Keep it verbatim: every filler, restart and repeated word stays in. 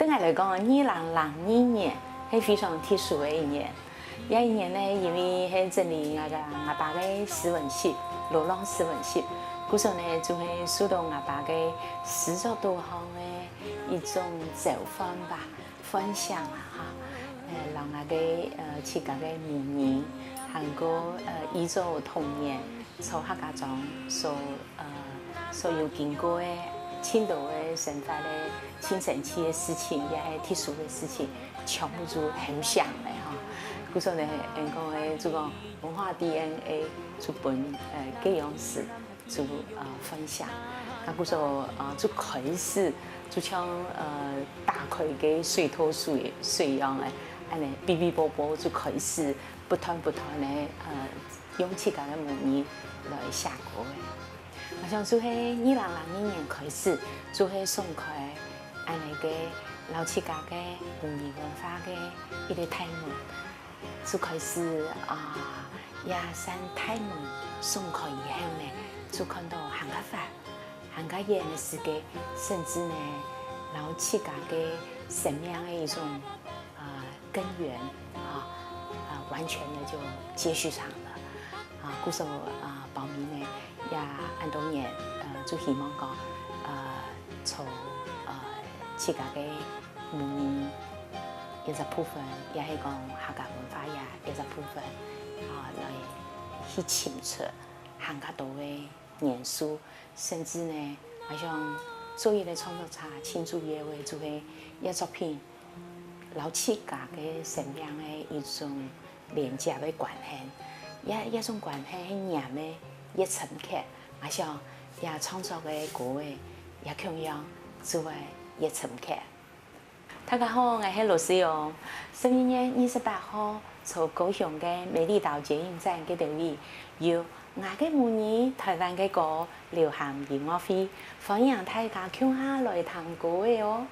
𠊎來講，二零零二年係非常特殊个一年。這一年呢，因為係整理𠊎个𠊎爸个詩文集，羅浪詩文集，故所呢，就係受到𠊎爸个詩作多項个一種召喚吧， 分享啊，哈，呃，讓𠊎个呃自家个母語，還過呃以早童年在客家庄所呃所有經過个盡多个生活个盡神奇个事情，也係特殊个事情，全部就很想了哈。故所呢，人講个就講文化DNA就分呃該樣式 就呃分享。啊，故所呃就開始，就像呃打開个水道水水樣个，恁呢嗶嗶啵啵就開始不斷不斷个呃用自家个母語來寫歌个。𠊎想就係二零零二年開始，就係送開恁呢个摎自家个母語文化个一個大門。 就開始啊，這扇大門送開以後呢，就看到還較闊、還較遠个世界，甚至呢，摎自家个生命个一種啊根源啊啊完全的就接續上了啊。故所啊，包尾呢，也恁多年呃，就希望講呃，從呃自家个母語 一隻部分，也係講客家文化个一隻部分，啊，來去尋出還較多个元素，甚至呢，𠊎想做一個創作者，盡主要个就係這作品摎自家个生命个一種連接个關係，這這種關係係黏个越深刻，𠊎想這創作个歌个也共樣就會越深刻。 大家好，𠊎係羅詩雯。十二月二十八號，在高雄个美麗島捷運站該兜位，有𠊎个母語臺灣个歌流行音樂會，歡迎大家共下來聽歌仔哦！